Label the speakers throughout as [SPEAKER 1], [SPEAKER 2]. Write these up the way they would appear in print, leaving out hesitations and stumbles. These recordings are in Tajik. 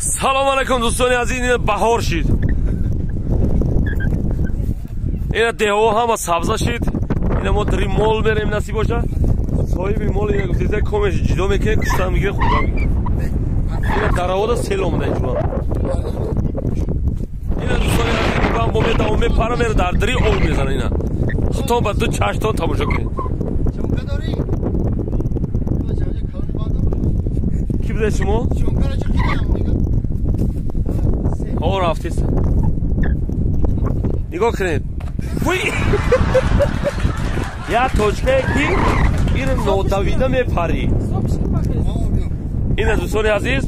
[SPEAKER 1] Салом алейкум дӯстони азиз, ина баҳор шид. Ина деҳо ҳама сабза шид. Ина мо дари мол мерем, насиб боша. Соҳиби мол ина гуфтида комеш ҷидо мекунад, куштан мегирад, хурда мегирад. Ина даравода сел омада инҷо. Ина дӯстони азиз, бам бо медавом мепара мера дар дари об мезана ина. Худтон ба ду чаштон тамошо кунед. Ки буде шумо? О, рафтист. Нигоҳ кунед. Як точкае ки ин нодавида мепарӣ. Ина дӯстони азиз,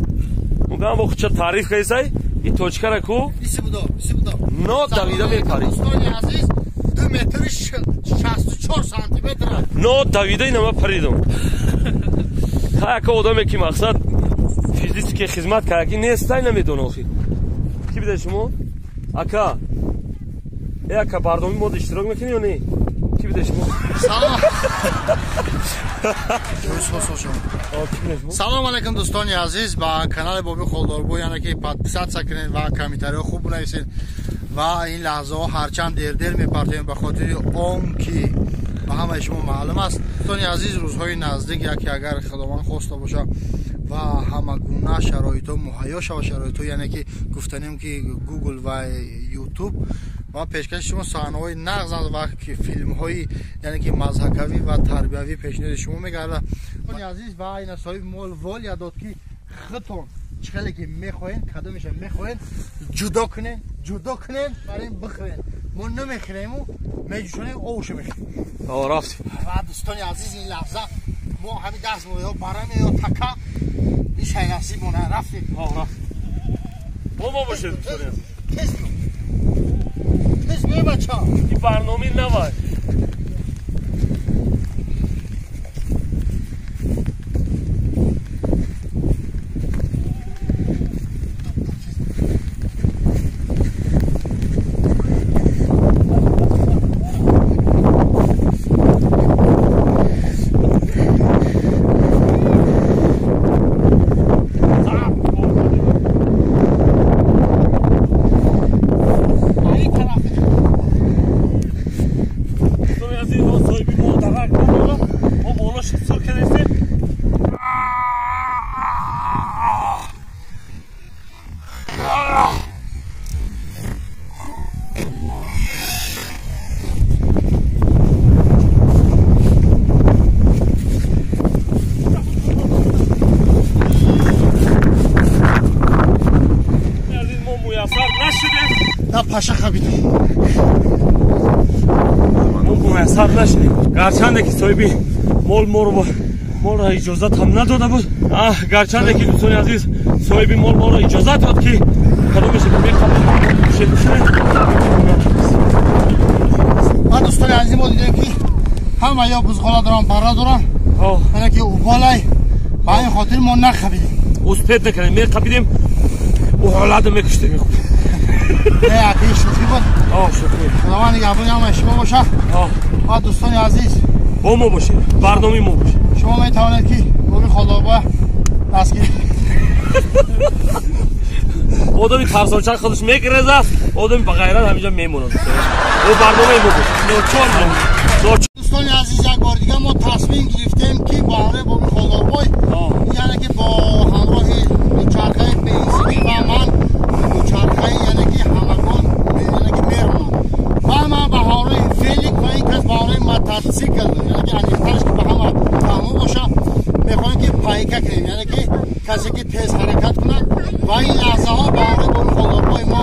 [SPEAKER 1] мугам бо худша таъриф кардисай, ин точкара ку нодавида мепарӣ.
[SPEAKER 2] Дӯстони азиз, 2 метр 64 сантиметр.
[SPEAKER 1] Нодавида инама паридум. Яка одаме ки мақсад физически хизмат карда ки нестай, намедона охи. Ки биде шумо? Ака. Э ака, бардоми мо иштирок мекунӣ ё не? Ки биде шумо?
[SPEAKER 2] Салом. Салом алейкум дӯстони азиз, ба канали Боби Холдорбой, яъне ки подписаться кунед ва комментариҳо хуб бинависед. Ва ин лаҳзаҳо ҳарчанд дер-дер мепартоем ба хотири он ки ба ҳамаи шумо маълум аст. Дӯстони азиз, рӯзҳои наздик яке агар Худованд хоста бошад ва ҳамагуна шароитҳо муҳайё шавад, шароитҳо яъне ки гуфтанем ки Google ва YouTube ва пешкаши шумо саҳнаҳои нағз ва филмҳои яъне ки мазҳакавӣ ва тарбиявӣ пешниҳоди шумо мегардад. Дӯстони азиз, ва ина соҳиби мол волия дод ки худтон чӣ хеле ки мехоҳед, кадомеша мехоҳед ҷудо кунед, ҷудо кунед, барои бихӯред. Мо намехӯрему, меҷӯшонем, овуша мехӯрем.
[SPEAKER 1] О, рафтем.
[SPEAKER 2] Ва дӯстони азиз, ин лаҳза мо ҳамин даст ё бараме ё така ишай насиб мона. Рафтем.
[SPEAKER 1] О, рафтем. Бо мо бошед дӯстони азиз.
[SPEAKER 2] Тез биё. Тез биё бача.
[SPEAKER 1] Ин барномаи навай.
[SPEAKER 2] Паша хабидем.
[SPEAKER 1] Мо муяссар нашудем. Гарчанде ки соҳиби мол моро молро иҷозат ҳам надода буд. Гарчанде ки дӯстони азиз, соҳиби мол моро иҷозат дод ки кадомеше ки мехоҳем.
[SPEAKER 2] Ва дӯстони азиз, мо дидем ки ҳама ё бузғола доранд, бара доранд. Яъне ки уголай, ба ин хотир мо нахабидем.
[SPEAKER 1] Успет накардем, мехабидем, ӯ ҳолата мекуштем.
[SPEAKER 2] Не, аки шӯхӣ буд.
[SPEAKER 1] Шӯхӣ.
[SPEAKER 2] Худованд нигаҳбони ҳамаи шумо бошад. Ва дӯстони азиз,
[SPEAKER 1] бо мо бошед, барномаи мо бошед.
[SPEAKER 2] Шумо метавонед ки Боби Холдорбой дастгирӣ.
[SPEAKER 1] Одами тарсончак худаш мегирезад, одами бағайрат ҳаминҷо мемонад. Бо барномаи мо бошед. Ночор.
[SPEAKER 2] Дӯстони азиз, як бор дига мо тасмим гирифтем ки бо ҳамроҳи Боби Холдорбой, яъне ки бо ҳамроҳи дучархаи бензинӣ ва ман дучархаи яъне ки ҳамагон яъне ки меронам. Ва ман ба ҳамроҳи велик ва ин кас ба ҳамроҳи мототсикл, яъне ки аниқтараш ки ба ҳама фаҳмо бошад, мехоҳем ки пайка кунем, яъне ки касе ки тез ҳаракат кунад. Ва ин лаҳзаҳо ба ҳамроҳи Боби Холдорбой мо